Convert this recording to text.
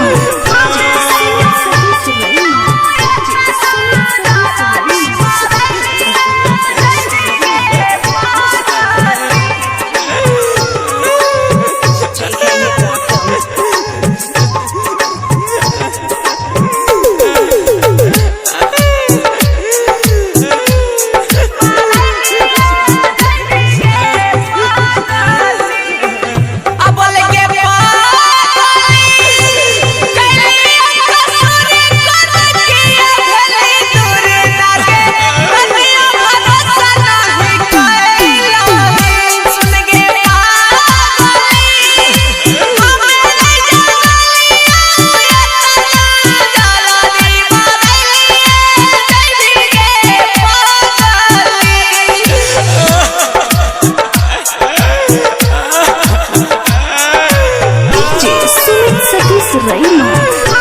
DJ Sumit Satish Raima. DJ Sumit Satish Raima. अबल के पागली कैलिया कसूर कनकिया भेली दूर नागे कनिया भरोसा नाही कैला सुन गे पागली हमें नहीं जानलिया एतना जाला दीवालिया जैबी गे पागली। DJ Sumit Satish Raima.